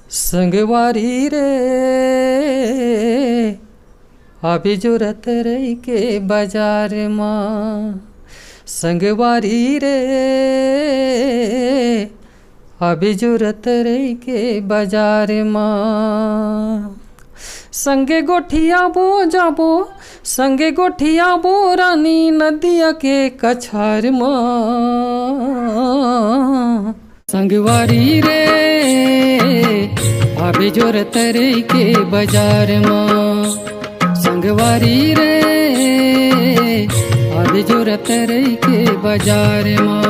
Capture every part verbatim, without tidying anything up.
संगवारी रे, अभी जरूरत रही के बाजार मा। संगवारी रे, अभी जरूरत रही के बाजार मा। संगे गोठियाबो जाबो, संगे गोठियाबो रानी नदिया के कछार मा। संगवारी रे, अभी जरूरत रही के बाजार मा। संगवारी रे, अभी जरूरत रही के बाजार मा।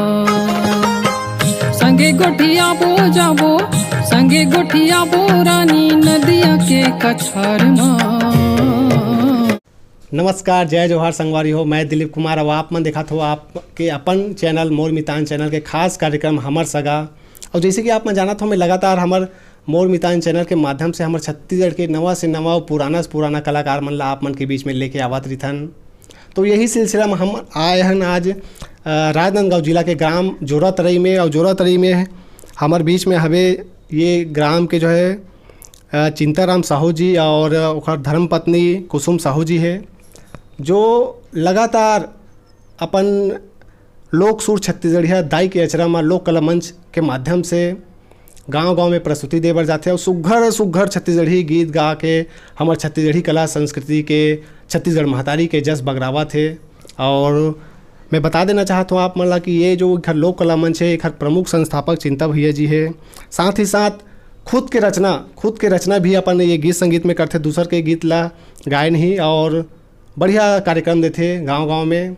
संगे गोठियाबो जाबो, संगे गोठियाबो रानी नदिया के कछार मा। नमस्कार, जय जोहार संगवारी हो, मैं दिलीप कुमार। अब आप मन देखत हो आपके अपन चैनल मोर मितान चैनल के खास कार्यक्रम हमर सगा। और जैसे कि आप मन जानत हो, मैं लगातार हमर मोर मितान चैनल के माध्यम से हमर छत्तीसगढ़ के नवा से नवा और पुराना से पुराना कलाकार मन ला आप मन के बीच में लेके आवत रिथन। तो यही सिलसिला में हम आए हन आज, अ, राजनांदगांव जिला के ग्राम जोरातरई में। और जोरातरई में हमर बीच में हवे ये ग्राम के जो है, अ, चिंताराम साहू जी और ओकर धर्मपत्नी कुसुम साहू जी है, जो लगातार अपन लोक सुर छत्तीसगढ़िया दाई के अचरा म लोक कला मंच के माध्यम से गांव-गांव में प्रस्तुति दे बर जाथे और सुघर-सुघर छत्तीसगढ़ी गीत गा के हमर छत्तीसगढ़ी कला संस्कृति के, छत्तीसगढ़ महतारी के जस बगरावत हे। और मैं बता देना चाहत हूँ आप मन ला कि ये जो एखर लोक कला मंच है, एखर प्रमुख संस्थापक चिंता भैया जी है। साथ ही साथ खुद के रचना, खुद के रचना भी अपन ये गीत संगीत में करथे, दूसर के गीत ला गाए नहीं और बढ़िया कार्यक्रम देथे गांव-गांव में।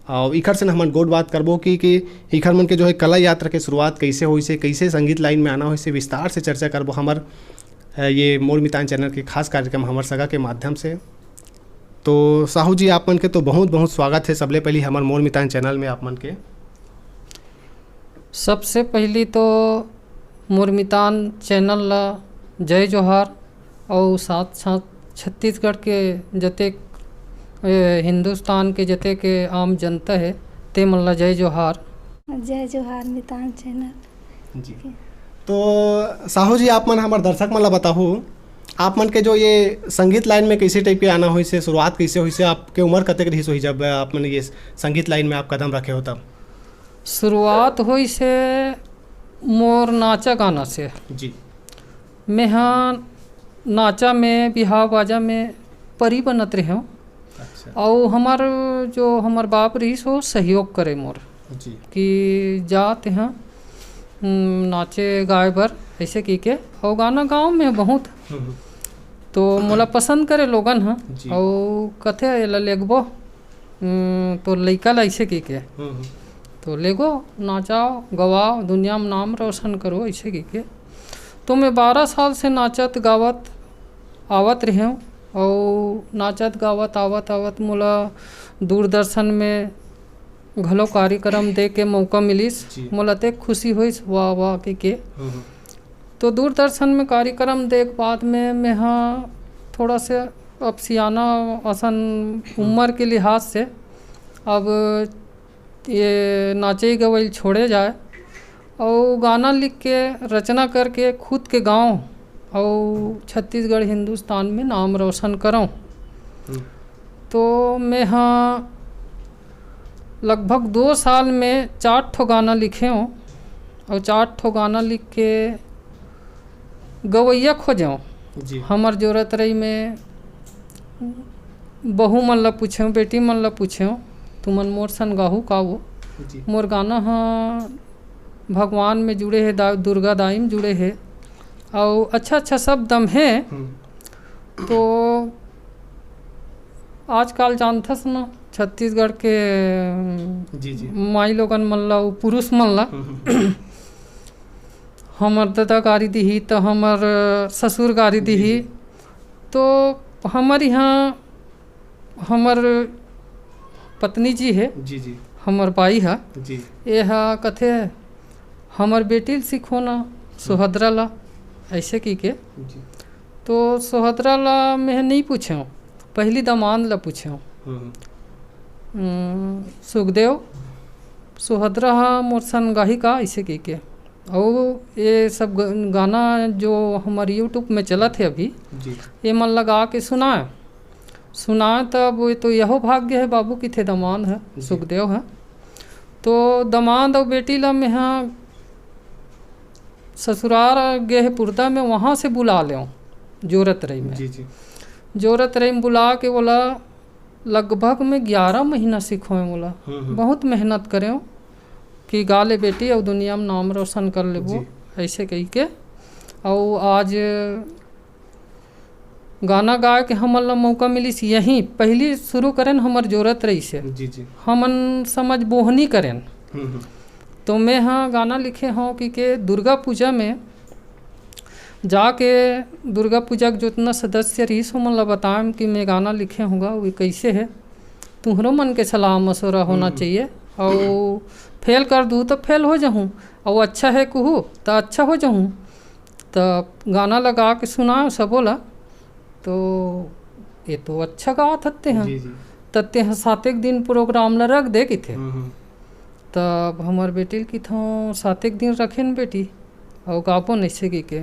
और इखर से न हमन गोठ बात करबो कि, कि इखर मन के जो है कला यात्रा के शुरुआत कैसे होइस हे, कैसे संगीत लाइन में आना होइस हे, विस्तार से चर्चा करबो हमर, अ, ये मोर मितान चैनल के खास कार्यक्रम हमर सगा के माध्यम से। तो साहू जी, आप मन के तो बहुत बहुत स्वागत है सबले पहली हमर मोर मितान चैनल में आप मन के। सबसे पहली तो मोर मितान चैनल ला जय जोहार, और साथ साथ छत्तीसगढ़ के जतेक, ए, हिंदुस्तान के जतेक आम जनता है, ते मन ला जय जोहार। जय जोहार मितान चैनल। जी। तो साहू जी, आप मन हमर दर्शक मन ला बताहू, आप मन के जो ये संगीत लाइन में कैसे टाइप के आना होइस हे, शुरुआत कैसे होइस हे, आपके उम्र कतेक रहिस होही जब आप मन ये संगीत लाइन में आप कदम रखे हो तब? शुरुआत होइस हे मोर नाचा गाना से। जी। मेहा नाचा में, बिहाव बाजा में परी बनत रहेंव। अच्छा। अउ हमर जो हमर बाप रहिस, वो सहयोग करे मोर जी। कि जा तेहा, हम्म, नाचे गाए बर, ऐसे कहिके। अउ गाना गाँव में बहुत। हम्म, हम्म। तो मोला पसंद करे लोगन ह। जी। अउ कथे, "एला लेगबो, हम्म, तोर लइका ला," ऐसे कहिके। हम्म, हम्म। तो लेगो, नाचाओ, गवाओ, दुनिया में नाम रोशन करो, ऐसे कहिके। तो मैं बारह साल से नाचत गावत आवत रहेंव, अउ नाचत गावत आवत आवत मोला दूरदर्शन में घलो कार्यक्रम दे के मौका मिलिस। जी। मोला अतेक खुशी होइस, वाह, वाह, कहिके। हम्म, हम्म। तो दूरदर्शन में कार्यक्रम दे के बाद में मेहा थोड़ा से अब सियाना असन उम्र के लिहाज से अब ये नाचे गवई छोड़े जाए अउ गाना लिख के, रचना करके खुद के गांव अउ छत्तीसगढ़ हिंदुस्तान में नाम रोशन करंव। हम्म। तो मेहा लगभग दो साल में चार ठो गाना लिखेंव अउ चार ठो गाना लिख के गवैया खोजेंव। जी। हमर जोरातरई में बहू मन ला पूछेंव, बेटी मन ला पूछेंव, "तुमन मोर सन गाहू का वो?" जी। मोर गाना ह भगवान में जुड़े हे, दा-, दुर्गा दाई में जुड़े हे, अउ अच्छा अच्छा शब्द म हे। हम्म। तो आजकल जानथस न, छत्तीसगढ़ के जी, जी। माई लोगन मन ला, अउ पुरुष मन ला, हम्म, हम्म। हमर ददा गारी दिही, त हमर ससुर गारी जी, दिही। जी। तो हमर इहाँ हमर पत्नी जी हे, जी, जी। हमर बाई ह, जी। ए ह कथे, "हमर बेटी ल सिखो ना, हम्म। सोहदरा ला," ऐसे कहिके। जी। तो सोहदरा ला मैं नइ पूछेंव, पहिली दमांद ला पूछेंव। हम्म। हम्म, "सुखदेव, सोहदरा ह मोर सन गाही का?" ऐसे कहिके। अउ ये सब ग-, गाना जो हमर YouTube में चलत हे अभी, जी। ये मन लगा के सुनाए, सुनाए तब ये तो यहो भाग्य हे बाबू किथे दमांद हे, जी। सुखदेव हे। तो दमांद अउ बेटी ला मेहा ससुरार गे हे पुरदा में, वहाँ से बुला लेव जोरत रही में। जी, जी। जोरत रही में बुला के ओला लगभग में ग्यारह महीना सिखोए ओला। हम्म, हम्म। बहुत मेहनत करेव कि गा ले बेटी, अउ दुनिया में नाम रोशन कर लेबो, जी। ऐसे कही के। अउ आज गाना गाए के हमन ला मौका मिलिस, यही पहली शुरू करेन हमर जोरत रही से। जी, जी। हमन समझ बोहनी करेन। हम्म, हम्म। तो मैं हाँ गाना लिखे हों कि के दुर्गा पूजा में जाके दुर्गा पूजा के जोतना सदस्य रहिस, ओमन ला बताएम कि मैं गाना लिखे हों गा, वो कैसे है। तुम्हरो मन के सलाह मशवरा होना हम्म। चाहिए। अउ फेल कर दू तो फेल हो जाहूँ, अउ अच्छा है कहू तो अच्छा हो जाहूँ। त गाना लगा के सुनाएव सबो ला, तो ये तो अच्छा गावत हत्ते हैं। जी, जी। त तेह सातेक दिन प्रोग्राम ला रख दे किथे। हम्म, हम्म। तब हमर बेटी ल किथों, "सातेक दिन रखेन बेटी, अउ गाबो नइसे," कहिके।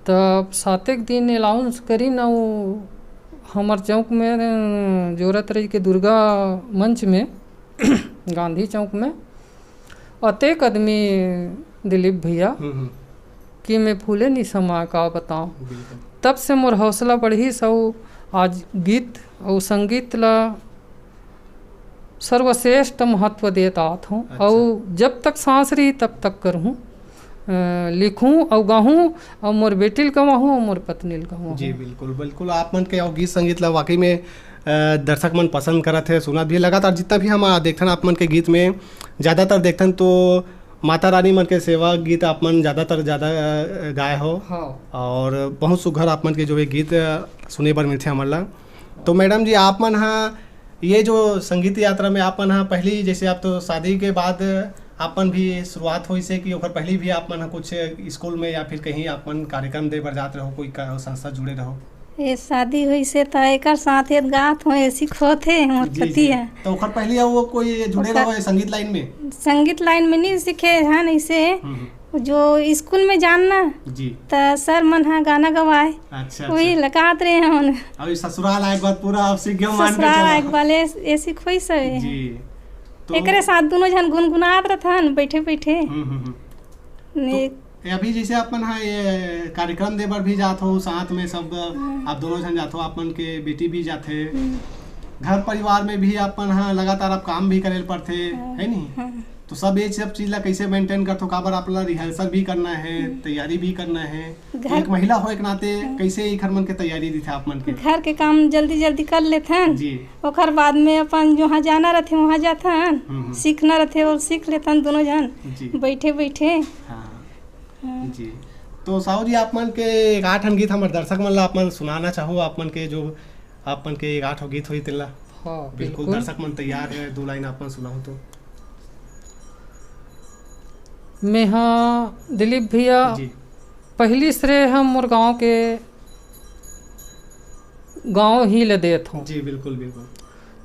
तब सातेक दिन अनाउंस करिन, अउ हमर चौक में, जोरत रही के दुर्गा मंच में, गांधी चौक में, अतेक आदमी दिलीप भैया हम्म, हम्म। कि मैं फूले नहीं समा का बताऊं। बिल्कुल। तब से मोर हौसला बढ़िस, अउ आज गीत अउ संगीत ला सर्वश्रेष्ठ महत्व देत आत हूँ। अच्छा। अउ जब तक सांस रही तब तक करहूँ, अ, लिखहूँ अउ गाहूँ, अउ मोर बेटी ल गवाहूँ अउ मोर पत्नी ल गवाहूँ। जी, बिल्कुल, बिल्कुल। आप मन के अउ गीत संगीत ला वाकई में, अ, दर्शक मन पसंद करत हे, सुनत भी। लगातार जितना भी हम, अ, देखथन आप मन के गीत में, ज़्यादातर देखथन तो माता रानी मन के सेवा गीत आप मन ज़्यादातर ज़्यादा, अ, गाए हो। हाँ। और बहुत सुघर आप मन के जो ये गीत, अ, सुने बर मिलथे हमन ला। तो मैडम जी, आप मन हा ये जो संगीत यात्रा में आप मन हा पहली, जैसे आप तो शादी के बाद आप मन भी शुरुआत होइस हे कि ओकर पहली भी आप मन हा कुछ स्कूल में या फिर कहीं आप मन कार्यक्रम दे बर जात रहो, कोई का-, संस्था जुड़े रहो? ये शादी होइस हे त एकर साथ ये गात हों, ये सिखोत हे मोर जी, पति जी। हे। तो ओकर पहली वो कोई जुड़े ओकर रहो ये संगीत लाइन में? संगीत लाइन में नहीं सीखे हन इसे। हम्म, हम्म। जो स्कूल में जान ना, जी। त सर मन हा गाना गवाए, अच्छा, वही अच्छा। लगात रहे हन। अभी ससुराल आए के बाद पूरा आप सीख गए, मान के ससुराल चलो। आए के बाद ए-, ऐसी खोई सब है। जी। तो एकरे साथ दोनों झन गुनगुनात रहथन बैठे बैठे। हम्म, हम्म, हम्म। ने तो ये अभी जैसे अपन हा ये कार्यक्रम दे बर भी जात हो, साथ में सब हम्म। आप दोनों झन जात हो, आप मन के बेटी भी जाथे। हम्म। घर परिवार में भी अपन हा लगातार आप काम भी करे ल पड़थे, हाँ, है नी? हाँ। तो सब ये सब चीज ला कैसे मेंटेन करथो? काबर आप ला रिहर्सल भी करना है, हम्म। तैयारी भी करना है। घर एक महिला होए के नाते हम्म। कैसे एखर मन के तैयारी दिथे आप मन के? घर के काम जल्दी जल्दी कर लेथन। जी। ओखर बाद में अपन जहाँ जाना रहथे, वहाँ जाथन। हम्म, हम्म। सीखना रहथे, वो सीख लेथन दोनों झन। जी। बैठे बैठे। हाँ। हाँ। जी। तो साहू जी, आप मन के एक आठ ठन गीत हमर दर्शक मन ला आप मन सुनाना चाहो, आप मन के जो आप मन के एक आठ ठो गीत होही तेला। हाँ, बिल्कुल, बिल्कुल। दर्शक मन तैयार है, दो लाइन आप मन सुनाओ तो। मेहा दिलीप भैया, जी। पहली श्रेय हम मोर गांव के, गांव ही ले देत हूँ। जी, बिल्कुल, बिल्कुल।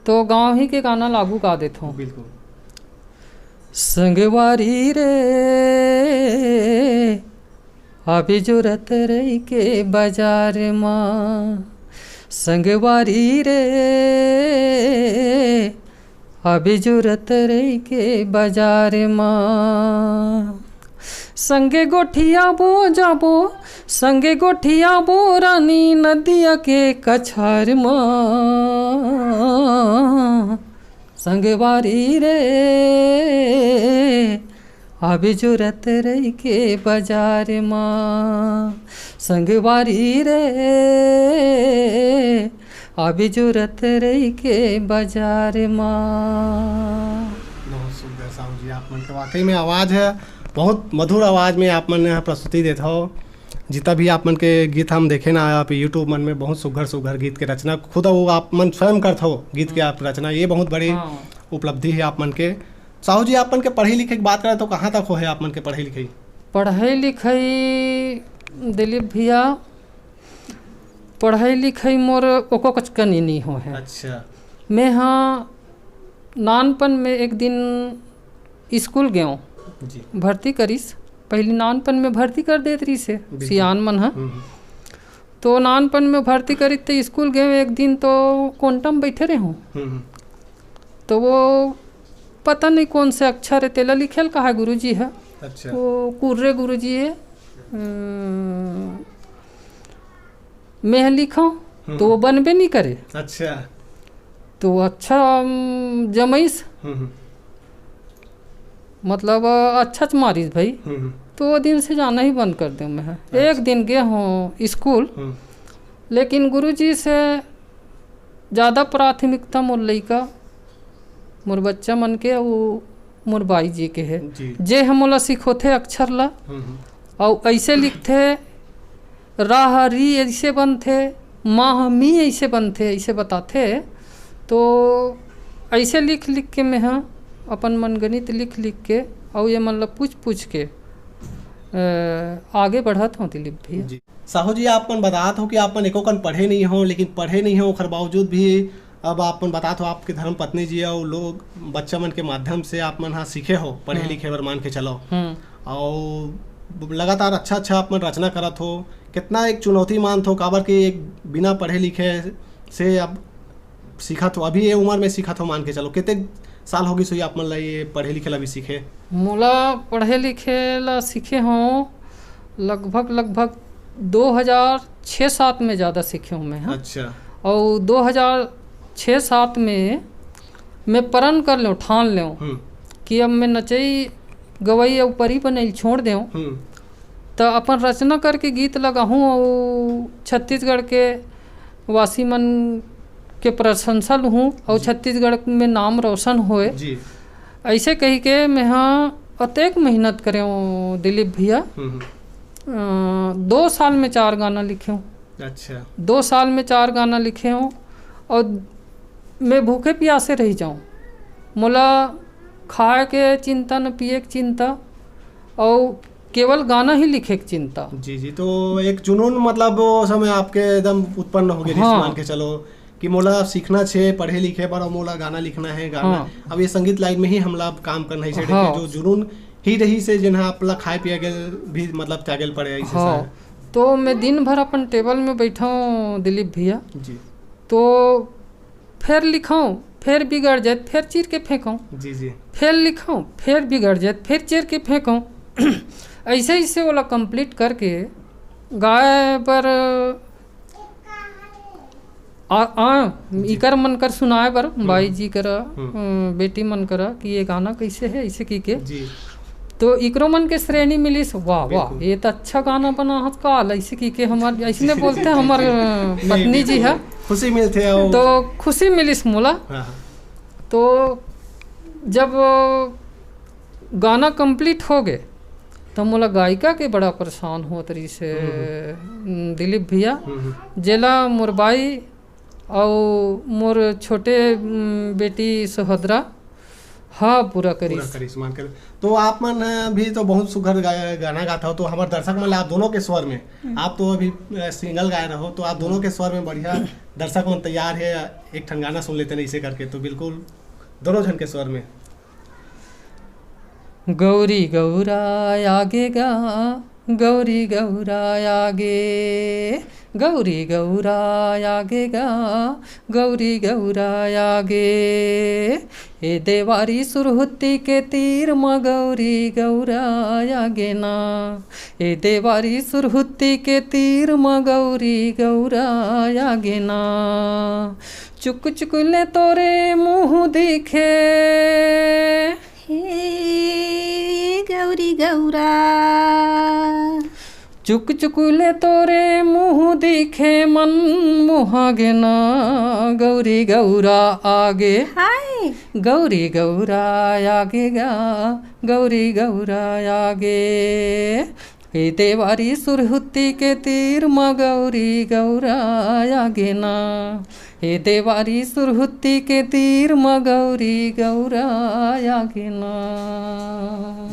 तो गांव ही के गाना लागू गा देत हूँ। बिल्कुल। संगवारी रे, अभी जुरत रही के बाजार मा, संगवारी रे, अभी जुरत रही के बाजार मा। संगे गोठिया बो जाबो, संगे गोठिया बो रानी नदिया के कछार मा। संगवारी रे, अभी जुरत रही के बाजार मा। संगवारी रे, अभी जुरत रही के बाजार मा। बहुत सुंदर साहू जी, आप मन के वाकई में आवाज है, बहुत मधुर आवाज में आप मन प्रस्तुति देत हो। जितना भी आप मन के गीत हम देखे ना, आप YouTube मन में बहुत सुघर सुघर गीत के रचना खुद वो आप मन स्वयं करत हो, गीत के आप रचना, ये बहुत बड़ी हाँ। उपलब्धि है आप मन के। साहू जी, आप मन के पढ़ाई लिखे की बात करें तो कहाँ तक हो है आप मन के पढ़ाई लिखाई? पढ़ाई लिखाई दिलीप भैया, पढ़ाई लिखाई मोर एको कचकनी नहीं हो है। अच्छा। मैं हाँ नानपन में एक दिन स्कूल गयो, जी। भर्ती करिस, पहली नानपन में भर्ती कर देत रहिस हे बिल्कुल। सियान मन ह। हम्म, हम्म। तो नानपन में भर्ती करिस ते स्कूल गए एक दिन, तो कोंटा में बैठे रहे हूँ। हम्म, हम्म। तो वो पता नहीं कौन से अक्षर हे, तेला लिखे ल कहा गुरुजी ह। अच्छा। वो कुर्रे गुरुजी हे। अम, मैं लिखा हूँ, हम्म। तो वो बनबे नहीं करे। अच्छा। तो अच्छा, अम, जमइस। हम्म, हम्म। मतलब, अच्छा च मारिस भाई। हम्म, हम्म। तो वो दिन से जाना ही बंद कर देंव मैं। अच्छा। एक दिन गे हूँ स्कूल, हम्म। लेकिन गुरुजी से ज़्यादा प्राथमिकता मोर लइका, मोर बच्चा मन के, अउ मोर बाई जी के हे। जी। जे ह मोला सिखोथे अक्षर ला, हम्म, हम्म। अउ अइसे लिखथे, रा ह री अइसे बनथे, मा ह मी अइसे बनथे, अइसे बताथे। तो अइसे लिख लिख के मैं ह अपन मनगणित लिख लिख के, अउ ये मन ल पूछ पूछ के, अ, आगे बढ़त हूँ दिलीप भैया। जी। साहू जी, आप मन बतात हो कि आप मन एको कन पढ़े नहीं हो, लेकिन पढ़े नहीं हो, ओखर बावजूद भी अब आप मन बतात हो, आपके धर्म पत्नी जी अउ लोग, बच्चा मन के माध्यम से आप मन हा सीखे हो, पढ़े हम्म। लिखे बर मान के चलो। हम्म। अउ लगातार अच्छा अच्छा आप मन रचना करत हो, कितना एक चुनौती मानत हो, काबर कि एक बिना पढ़े लिखे से अब सीखत हो, अभी ये उम्र में सीखत हो, मान के चलो, कितने साल हो गइस होही आप मन ला ये पढ़े लिखे ला भी सीखे? मोला पढ़े लिखे ला सीखे हूँ, लगभग, लगभग दो हज़ार छः सात में ज़्यादा सीखे हूँ मैं, हाँ। अच्छा। अउ दो हज़ार छः सात में मैं प्रण कर लेंव, ठान लेंव हम्म। कि अब मैं नचई, गवई अउ परी बनई ल छोड़ देंव। हम्म। त अपन रचना करके गीत ला गाहूँ अउ छत्तीसगढ़ के वासी मन के प्रशंसा लूहूँ अउ जी। छत्तीसगढ़ में नाम रोशन होए। जी। अइसे कहिके मेंहा अतेक मेहनत करेंव दिलीप भैया। हम्म, हम्म। अ, दो साल में चार गाना लिखेंव। अच्छा। दो साल में चार गाना लिखेंव अउ मैं भूखे प्यासे रहि जांव। मोला खाए के चिंता, न पिए के चिंता, अउ केवल गाना ही लिखे के चिंता। जी, जी। तो एक जुनून, मतलब, वो समय आपके एकदम उत्पन्न हो गे, हाँ। मान के चलो कि मोला सीखना छे पढ़े लिखे बर, अउ मोला गाना लिखना है, गाना। हाँ। अब ये संगीत लाइन में ही हमला अब काम करना है, इसे हाँ। जो जुनून ही रहिस हे, जेन ह आपला खाए पिए के भी, मतलब, त्यागे ल पड़े, ऐसे हाँ। सा है। तो मैं दिन भर अपन टेबल में बैठा हूँ दिलीप भैया। जी। तो फेर लिखंव, फेर बिगड़ जाए, फेर चीर के फेंकंव। जी, जी। फेर लिखंव, फेर बिगड़ जाए, फेर चीर के फेंकंव। अइसे, अइसे ओला complete करके गाए बर आ, आ, जी। इकर मन कर सुनाए बर, हम्म। बाई जी करा, हम्म। अ, बेटी मन करा कि ये गाना कइसे हे, अइसे कहिके। जी। तो इकरो मन के श्रेणी मिलिस, "वाह, वाह, बिल्कुल। ये तो अच्छा गाना बना हस का," अइसे कहिके हमर, अइसने बोलथे हमर, अ, नहीं, पत्नी जी बिल्कुल। ह। खुशी मिलथे अउ तो खुशी मिलिस मोला। हाँ, हाँ। तो जब गाना complete हो गे, त मोला गायिका के बड़ा परेशान होत रहिस हे, हम्म, हम्म। दिलीप भैया, हम्म, हम्म। जेला मोर बाई अउ मोर छोटे, उम, बेटी सुभद्रा ह पूरा पूरा करिस। करिस, मान के। तो आप मन भी तो बहुत सुघर गा-, गाना गात हो, तो हमर दर्शक मन ला आप दोनों के स्वर में, हम्म। आप तो अभी, अ, single गाए रहो, तो आप दोनों के स्वर में बढ़िया दर्शक मन तैयार हे, एक ठन गाना सुन लेते हैं इसे करके, तो बिल्कुल दोनों झन के स्वर में। गौरी गौरा आगे गा, गौरी गौरा आगे, गौरी गौरा आगे गा, गौरी गौरा आगे। ए देवारी सुरहुत्ती के तीर म गौरी गौरा आगे ना, ए देवारी सुरहुत्ती के तीर म गौरी गौरा आगे ना। चुक चुक ले तोरे मुँह दिखे। हे गौरी गौरा। चुक चुक ले तोरे मुँह दिखे मन मुहा गे ना। गौरी गौरा आगे। हाय। गौरी गौरा आगे गा। गौरी गौरा आगे। हे देवारी सुरहुत्ती के तीर म गौरी गौरा आगे ना। हे देवारी सुरहुत्ती के तीर म गौरी गौरा आगे ना।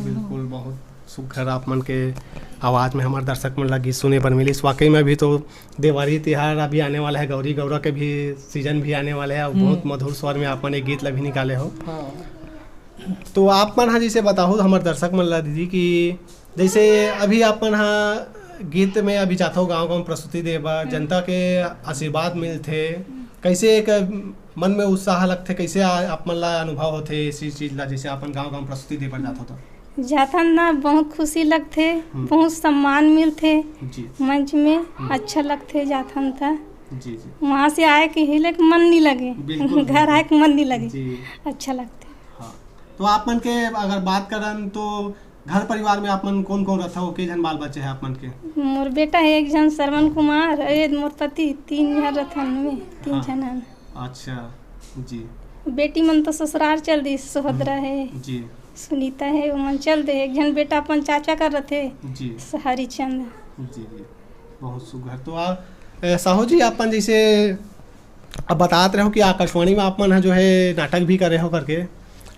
बिल्कुल, बहुत सुघर आप मन के आवाज़ में हमर दर्शक मन ला गीत सुने बर मिलिस। वाकई में अभी तो देवारी तिहार अभी आने वाला है, गौरी गौरा के भी season भी आने वाले है, और हम्म। बहुत मधुर स्वर में आप मन एक गीत ला भी निकाले हो। हाँ। तो आप मन हा जैसे बताओ हमर दर्शक मन ला दीदी कि जैसे अभी आप मन ह गीत में अभी जाथव गांव-गांव प्रस्तुति दे बर, हम्म। जनता के आशीर्वाद मिलथे, हम्म। कैसे एक मन में उत्साह लगथे, कैसे आ-, आप मन ला अनुभव होथे इसी चीज ला, जैसे आप मन गांव-गांव प्रस्तुति दे बर जाथव तो? जाथन ना, बहुत खुशी लगथे, हम्म। बहुत सम्मान मिलथे जी। मंच में, हम्म। अच्छा लगथे जाथन त। जी, जी। वहाँ से आए के हिले के मन नहीं लगे, बिल्कुल, घर बिल्कुल। आए के मन नहीं लगे, जी। अच्छा लगथे। हाँ। तो आप मन के अगर बात करन तो घर परिवार में आप मन कौन-कौन रथव? के झन बाल बच्चे हैं आप मन के? मोर बेटा है एक झन, श्रवण कुमार, ए, मोर पति, तीन झन रथन में, तीन हाँ। झन हन। अच्छा, जी। बेटी मन तो ससुराल चल दिस, सुभद्रा हम्म, है, जी। सुनीता है, वो मन चल दे। एक झन बेटा अपन चाचा कर रथे, जी। हरिचंद। जी, जी। बहुत सुघर। तो आ, ए, साहू जी, आप मन जैसे अब बतात रहे हो कि आकाशवाणी में आप मन ह जो है नाटक भी करे हो करके,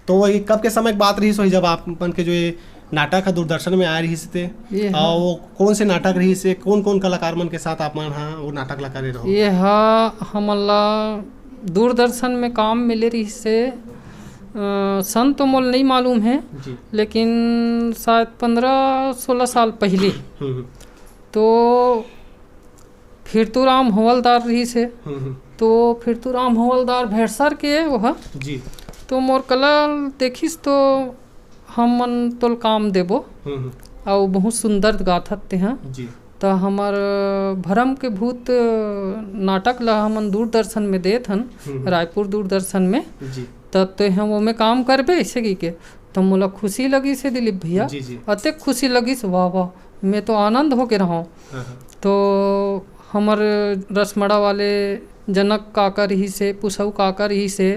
तो वो ये कब के समय की बात रही सो जब आप मन के जो ये नाटक है दूरदर्शन में आए रही से? ये हाँ। और वो कौन से नाटक रही से, कौन-कौन कलाकार मन के साथ आप मन ह वो नाटक ला करे रहो? ये हा हमन ला दूरदर्शन में काम मिले रही से, अ, सन तो मोल नहीं मालूम है, जी। लेकिन शायद पन्द्रह सोलह साल पहले। हम्म, हम्म। तो फिरतूराम हवलदार रहिस हे। हम्म, हम्म। तो फिरतूराम हवलदार भेड़सर के वो ह। जी। तो मोर कला ल देखिस तो हम मन तोल काम देबो। हम्म, हम्म। अउ बहुत सुंदर गाथत तेहा। जी। त हमर भरम के भूत नाटक ल हमन दूरदर्शन में देत हन, हम्म, हम्म। रायपुर दूरदर्शन में। जी। त तेहा ओमे काम करबे, अइसे कहिके। त मोला खुशी लगिस हे दिलीप भैया, जी, जी। अतेक खुशी लगिस, वाह, वाह, मैं तो आनंद होके रहूं। हाँ, हाँ। तो हमर रसमड़ा वाले जनक काका रहिस हे, पुसऊ काका रहिस हे,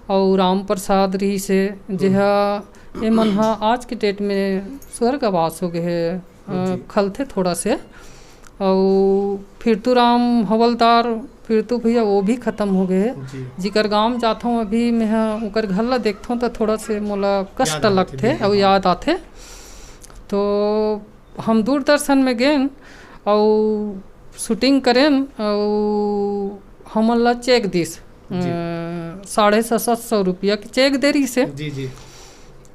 अउ राम प्रसाद रहिस हे, हम्म। जेहा ए मन ह आज के date में स्वर्गवास हो गए हे, अ, जी। खलथे थोड़ा से। अउ फिरतू राम हवलदार, फिरतू भैया, वो भी खतम हो गए हे। जी। जिकर गांव जाथों अभी, मैं ह उकर घर ला देखथों, त थोड़ा से मोला कष्ट याद आथे, लगथे, जी, अउ हाँ। याद आथे। तो हम दूरदर्शन में गेन अउ shooting करेन अउ हमन ला cheque दिस, जी। अ, साढ़े सात सौ रुपया के cheque दे रहिस हे। जी, जी।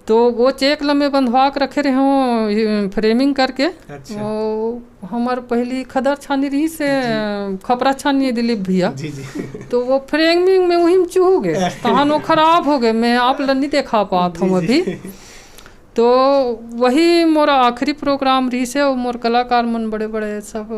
तो वो cheque ला मैं बंधवा के रखे रहे हूँ, ये framing करके। अच्छा। वो हमर पहली खदर छानी रहिस हे, जी। खपरा छानी दिलीप भैया। जी, जी। तो वो framing में वही में चूहू गए, तहन वो खराब हो गए, मैं आप ला नहीं देखा पात जी, हूँ जी। अभी। तो वही मोर आखिरी program रहिस हे, अउ मोर कलाकार मन बड़े-बड़े सब,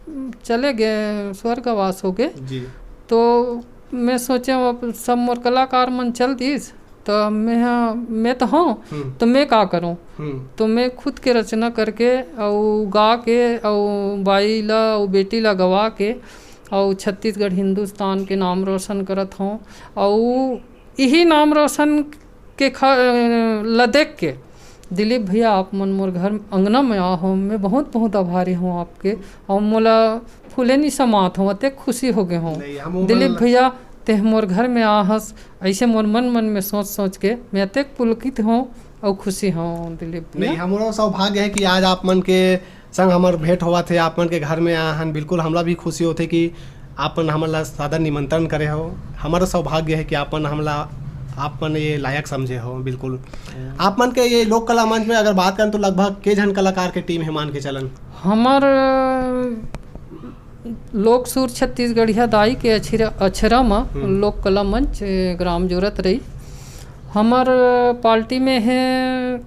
उम, चले गए, स्वर्गवास हो गए। जी। तो मैं सोचे, अब सब मोर कलाकार मन चल दिस, तो मैं ह-, मैं तो हूँ, हम्म। तो मैं का करूँ? हम्म। तो मैं खुद के रचना करके, अउ गा के, अउ बाई ला, अउ बेटी ला गवा के, अउ छत्तीसगढ़ हिंदुस्तान के नाम रोशन करत हूँ, अउ इही नाम रोशन के ख-, ल देख के, दिलीप भैया, आप मन मोर घर अंगना में आ हो, मैं बहुत, बहुत आभारी हूँ आपके। अउ मोला फूले नहीं समात हूँ, अतेक खुशी हो गए हूँ। नहीं, हम दिलीप उमन भैया, तेह मोर घर में आ हस, ऐसे मोर मन, मन में सोच, सोच के मैं अतेक पुलकित हूँ अउ खुशी हूँ, दिलीप भैया। नहीं, हमरो सौभाग्य है कि आज आप मन के संग हमर भेंट होवत हे, आप मन के घर में आए हन, बिल्कुल हमला भी खुशी होथे कि आप मन हमन ला सादर निमंत्रण करे हो। हमर सौभाग्य है कि आप मन हमला, आप मन ये लायक समझे हो। बिल्कुल। हम्म। आप मन के ये लोक कला मंच में अगर बात करन तो लगभग के झन कलाकार के team है, मान के चलन? हमर लोक सुर छत्तीसगढ़िया दाई के अछरा-, अछरा म हम्म। लोक कला मंच, ए, ग्राम जोरत रही। हमर पार्टी में है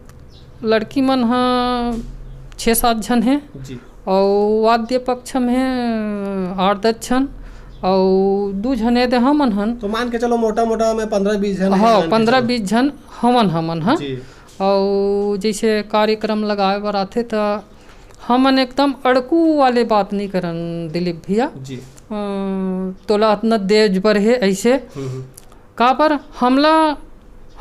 लड़की मन ह छः सात झन हे, जी। अउ वाद्य पक्ष में हे आठ दस झन, अउ दू झन एदे हमन हन। तो मान के चलो, मोटा मोटा में पन्द्रह बीस झन हे, हाँ, मान के पन्द्रह चलो। बीस झन हमन, हमन ह। जी। अउ जैसे कार्यक्रम लगाए बर आथे, त हमन एकदम अड़कू वाले बात नहीं करन, दिलीप भैया। जी। अ, तोला अतना देज बर हे, ऐसे। हम्म, हम्म। काबर हमला,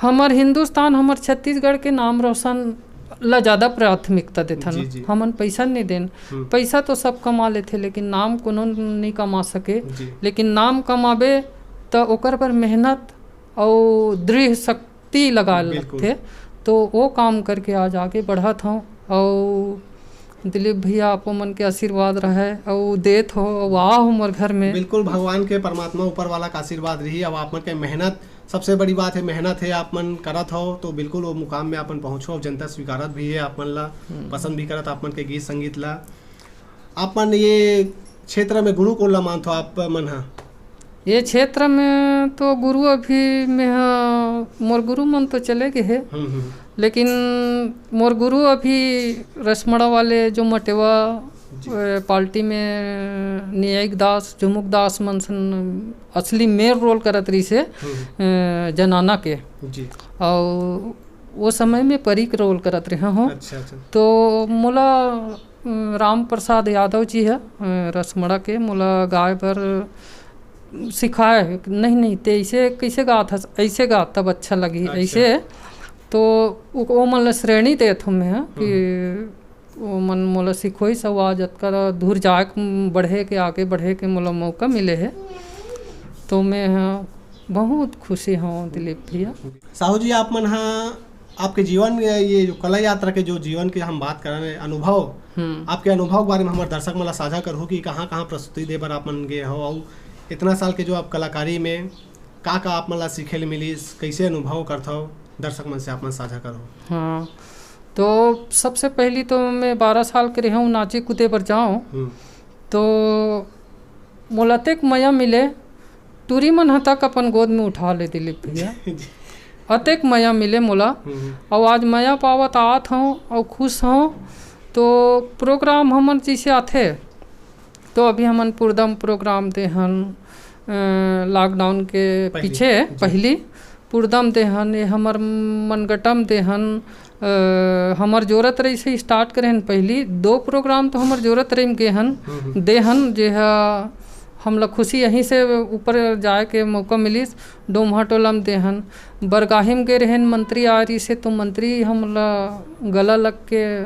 हमर हिंदुस्तान, हमर छत्तीसगढ़ के नाम रोशन ला ज्यादा प्राथमिकता देथन। जी, जी। हमन पैसा नहीं देन। हम्म। पैसा तो सब कमा लेथे, लेकिन नाम कोनो नहीं कमा सके। जी। लेकिन नाम कमाबे, त ओकर बर मेहनत अउ दृढ़ शक्ति लगा बिल्कुल। लगथे, तो वो काम करके आज आगे बढ़त हूँ। अउ दिलीप भैया, आपो मन के आशीर्वाद रहे, अउ देत हो, अउ आ हो मोर घर में। बिल्कुल, भगवान के, परमात्मा, ऊपर वाला का आशीर्वाद रही। अब आप मन के मेहनत सबसे बड़ी बात है, मेहनत है, आप मन करत हो तो बिल्कुल वो मुकाम में आप मन पहुँचो। अब जनता स्वीकारत भी है आप मन ला, हम्म। पसंद भी करत आप मन के गीत संगीत ला। आप मन ये क्षेत्र में गुरु कोन ला मानथो आप मन ह? ये क्षेत्र में तो गुरु अभी में ह, मोर गुरु मन तो चले गए हे, हम्म, हम्म। लेकिन मोर गुरु अभी रसमड़ा वाले जो मटेवा, जी। ए, पार्टी में न्यायिक दास, जुमुक दास मन सन असली मेन रोल करत रहिस हे, हम्म। ए, जनाना के। जी। अउ वो समय में परी के रोल करत रहे हों। अच्छा, अच्छा। तो मोला, अ, राम प्रसाद यादव जी ह, अ, रसमड़ा के, मोला गाए बर सिखाए, "नहीं, नहीं, ते ऐसे कैसे गात हस? ऐसे गा, तब अच्छा लगी।" अच्छा। ऐसे। तो वो, वो मन ला श्रेणी देत हों मैं ह कि हम्म। वो मन मोला सिखोइस, अउ आज अतका दूर जाए के, बढ़े के, आगे बढ़े के मोला मौका मिले हे, तो मैं ह बहुत खुशी हूँ, दिलीप भैया। साहू जी, आप मन ह, आपके जीवन, ये जो कला यात्रा के जो जीवन के हम बात करन, अनुभव, हम्म। आपके अनुभव के बारे में हमारे दर्शक मन ला साझा करहु कि कहाँ-कहाँ प्रस्तुति दे बर आप मन गए हो, अउ इतना साल के जो आप कलाकारी में का-का आप मन ला सीखे ले मिलिस, कैसे अनुभव करथव, दर्शक मन से आप मन साझा करहु। हाँ, तो सबसे पहली तो मैं बारह साल के रहे हूँ, नाचे कूदे बर जाऊँ, हम्म। तो मोला अतेक मया मिले, टूरी मन ह तक अपन गोद में उठा ले, दिलीप भैया। जी। अतेक मया मिले मोला। हम्म। अउ आज मया पावत आत हूँ अउ खुश हूँ। तो प्रोग्राम हमन जैसे आथे, तो अभी हमन पुरदम प्रोग्राम दे हन, अ, लॉकडाउन के पहली, पीछे, जी। पहली पुरदम दे हन, ये हमर मनगटम दे हन, अ, हमर जोरत रहिस हे, स्टार्ट करे हन पहली। दो प्रोग्राम तो हमर जोरत रहिम गे हन, हम्म, हम्म। दे हन, जे ह हमला खुशी यहीं से ऊपर जाए के मौका मिलिस। डोमहा टोला म दे हन, बरगाही म गे रहेन, मंत्री आए रहिस हे, तो मंत्री हमला गला लग के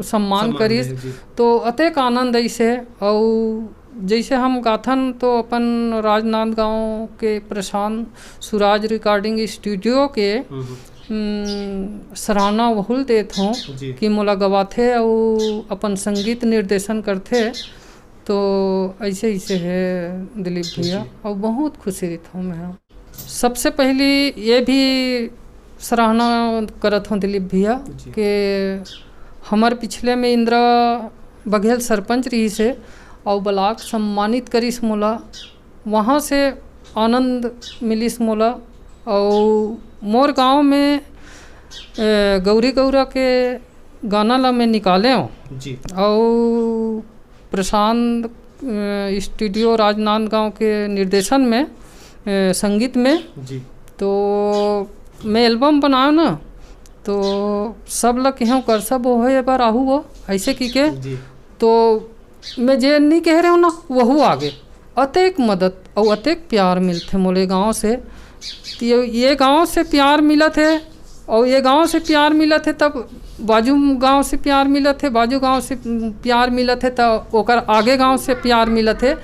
सम्मान सम्मान करिस। दे, जी। तो अतेक आनंद अइस हे। अउ जैसे हम गाथन तो अपन राजनांदगांव के प्रशांत सुराज रिकॉर्डिंग स्टूडियो के, हम्म, हम्म। हम्म, सराहना वहू ल देत हों जी। कि मोला गवाथे अउ अपन संगीत निर्देशन करथे। तो ऐसे, ऐसे हे दिलीप भैया, जी। अउ बहुत खुशी रहिथों मैं। सबसे पहली ये भी सराहना करत हों दिलीप भैया जी। के हमर पिछले में इंदिरा बघेल सरपंच रहिस हे अउ ब्लॉक सम्मानित करिस मोला, वहाँ से आनंद मिलिस मोला। अउ मोर गांव में, ए, गौरी गौरा के गाना ला मैं निकाले हूँ जी। अउ प्रशांत, अ, स्टूडियो राजनांदगांव के निर्देशन में, अ, संगीत में। जी। तो मैं एल्बम बनायो ना, तो सब ला केहेंव करसा बोहे बर आहू वो, ऐसे की के। जी। तो मैं जे नहीं कह रहे हूँ ना, वहू आगे। अतेक मदद अउ अतेक प्यार मिलथे मोले गांव से। ये, ये गांव से प्यार मिलत हे, अउ ये गांव से प्यार मिलत हे, तब बाजू गांव से प्यार मिलत हे, बाजू गांव से प्यार मिलत हे, त ओकर आगे गांव से प्यार मिलत हे।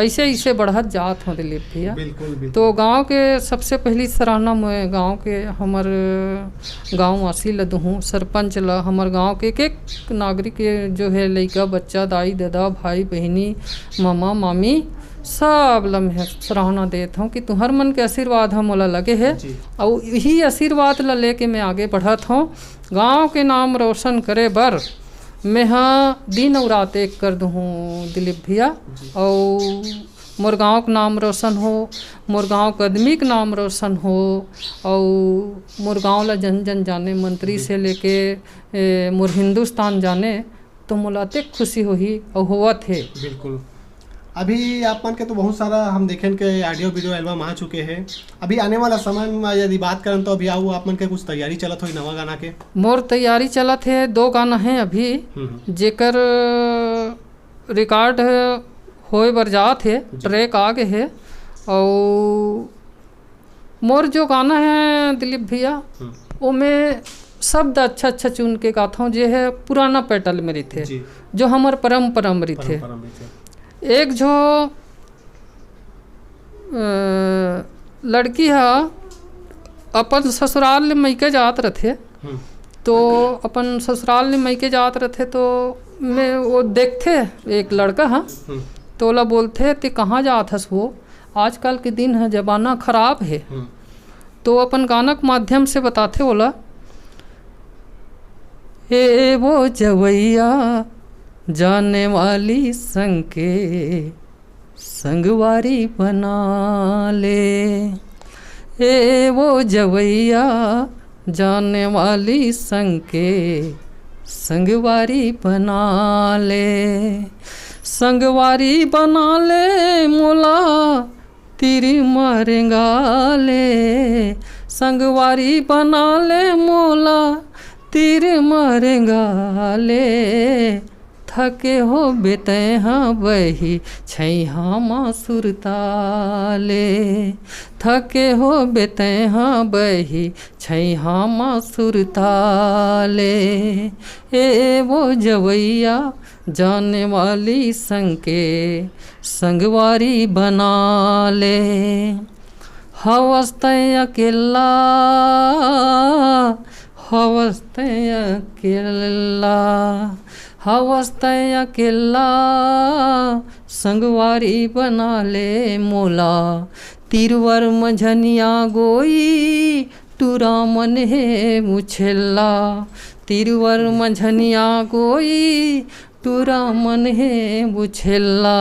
ऐसे, ऐसे बढ़त जात हों दिलीप भैया। बिल्कुल, बिल्कुल। तो गांव के सबसे पहली सराहना मैं गांव के, हमर गांव वासी ल दूहूँ, सरपंच ल, हमर गांव के एक, एक नागरिक के जो है, लइका, बच्चा, दाई, ददा, भाई, बहिनी, मामा, मामी, सब ल मैं सराहना देत हूँ कि तुहर मन के आशीर्वाद ह मोला लगे हे। जी। अउ यही आशीर्वाद ल लेके मैं आगे बढ़त हूँ। गांव के नाम रोशन करे बर मैं ह दिन अउ रात एक कर दूहूँ दिलीप भैया। जी। अउ मोर गांव के नाम रोशन हो, मोर गांव के आदमी के नाम रोशन हो, अउ मोर गांव ला जन जन जाने, मंत्री जी। से लेके, ए, मोर हिंदुस्तान जाने, तो मोला अतेक खुशी होही अउ होवत हे। बिल्कुल। अभी आप मन के तो बहुत सारा हम देखेन के ऑडियो वीडियो एल्बम आ चुके हे। अभी आने वाला समय में यदि बात करन तो अभी आऊ आप मन के कुछ तैयारी चलत होही नवा गाना के? मोर तैयारी चलत हे, दो गाना हे अभी, हम्म, हम्म। जेकर रिकॉर्ड होए बर जात हे, जी। ट्रैक आ गे हे, अउ मोर जो गाना हे दिलीप भैया, हम्म। ओमे शब्द अच्छा अच्छा चुन के गाथंव, जे हे पुराना पैटर्न में रहिथे, जी। जो हमर परंपरा में रहिथे। परंपरा में रहिथे। एक झो, अ, लड़की ह अपन ससुराल ले मइके जात रथे, हम्म। तो अपन ससुराल ले मइके जात रथे, तो मैं, वो देखथे एक लड़का ह, हम्म। तो ओला बोलथे, "ते कहाँ जात हस वो? आजकल के दिन ह, जमाना खराब हे।" हम्म। तो अपन गाना के माध्यम से बताथे ओला। ए वो जवैया जाने वाली संग के संगवारी बना ले। ए वो जवैया जाने वाली संग के संगवारी बना ले। संगवारी बना ले मोला तीर मरेंगा ले। संगवारी बना ले मोला तीर मरेंगा ले। थके हो बेतैहा बही छैहा मा सुरता ले। थके हो बेतैहा बही छैहा मा सुरता ले। ए वो जवैया जाने वाली संग के संगवारी बना ले। हवस तैं अकेला, हवस तैं अकेला, हवस तैं अकेला, संगवारी बना ले मोला। तिरवर मझनिया गोई टूरा मन हे मुछेल्ला। तिरवर मझनिया गोई टूरा मन हे मुछेल्ला।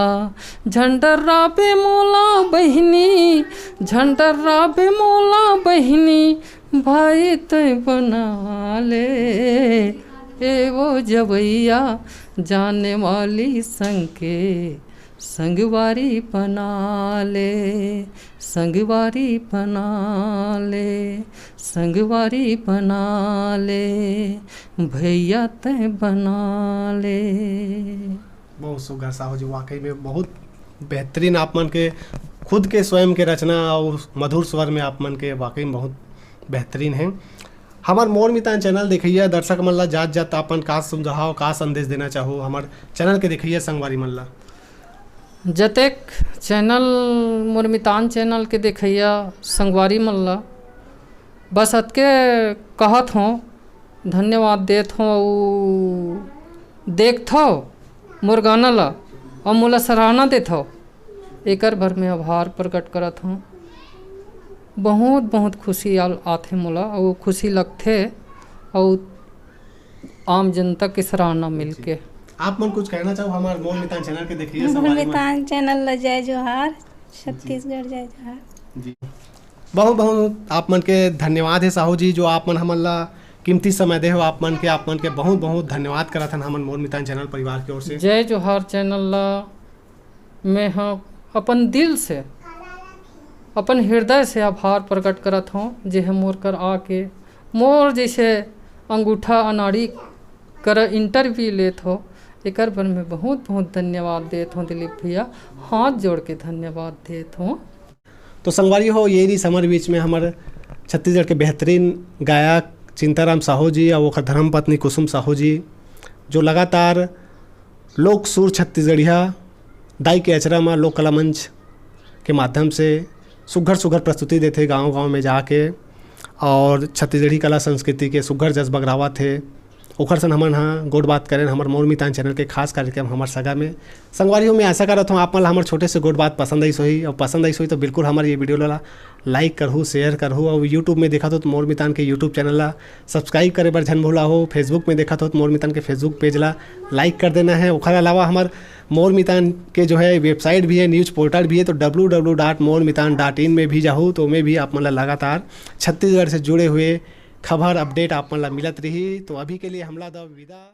झंडर्राबे मोला बहिनी, झंडर्राबे मोला बहिनी, भाई तैं बना ले। ए वो जवैया जाने वाली संग के संगवारी बना ले। संगवारी बना ले, संगवारी बना ले, भैया तैं बना ले। बहुत सुघर साहू जी, वाकई में बहुत बेहतरीन आप मन के खुद के स्वयं के रचना और मधुर स्वर में आप मन के वाकई में बहुत बेहतरीन है। हमार मोर मितान चैनल देखैया दर्शक मन ला जात जात आप मन का सुझाव, का संदेश देना चाहो हमार चैनल के देखैया संगवारी मन ला? जतेक चैनल, मोर मितान चैनल के देखैया संगवारी मन ला बस अतके कहत हों, धन्यवाद देत हों अउ देखथव मोर गाना ला अउ मोला सराहना देथव, एकर बर मैं आभार प्रकट करत हों। बहुत बहुत खुशी आथे मोला अउ खुशी लगथे अउ आम जनता के सराहना मिलके। आप मन कुछ कहना चाहो हमार मोर मितान चैनल के देखैया संगवारी मन? मितान चैनल ला जय जोहार, छत्तीसगढ़ जय जोहार। जी, बहुत बहुत आप मन के धन्यवाद है साहू जी, जो आप मन हमन ला कीमती समय दे हो। आप मन के, आप मन के बहुत बहुत धन्यवाद करत हन हमन मोर मितान चैनल परिवार के ओर से। जय जोहार चैनल ला मैं ह अपन दिल से, अपन हृदय से आभार प्रकट करत हों, जेह मोर कर आके मोर जैसे अंगूठा अनाड़ी कर इंटरव्यू लेत हो, एकर बर मैं बहुत बहुत धन्यवाद देत हों दिलीप भैया, हाथ जोड़ के धन्यवाद देत हों। तो संगवारी हो, ये रही हमर बीच में हमर छत्तीसगढ़ के बेहतरीन गायक चिंताराम साहू जी और ओकर धर्मपत्नी कुसुम साहू जी, जो लगातार लोक सुर छत्तीसगढ़िया दाई के अचरा म लोक कला मंच के माध्यम से सुघर सुघर प्रस्तुति देथे गांव गांव में जाके, और छत्तीसगढ़ी कला संस्कृति के सुघर जस बगरावत हे। ओखर सन हमन ह गोठ बात करेन हमर मोर मितान चैनल के खास कार्यक्रम हमर सगा में। संगवारी हो, मैं आशा करत हूँ आप मन ला हमर छोटे से गोठ बात पसंद आइस होही, और पसंद आइस होही तो बिल्कुल हमर ये वीडियो ला लाइक करहू, शेयर करहू, और YouTube में देखत हो तो मोर मितान के YouTube चैनल ला सब्सक्राइब करे बर झन भूला हो। Facebook में देखत हो तो मोर मितान के Facebook पेज ला लाइक कर देना है। ओखर अलावा हमर मोर मितान के जो है वेबसाइट भी है, न्यूज पोर्टल भी है, तो डब्ल्यू डब्ल्यू डॉट मोर मितान डॉट इन में भी जाहू, तो ओमे भी आप मन ला लगातार छत्तीसगढ़ से जुड़े हुए खबर अपडेट आप मन ला मिलत रही। तो अभी के लिए हमला दव विदा।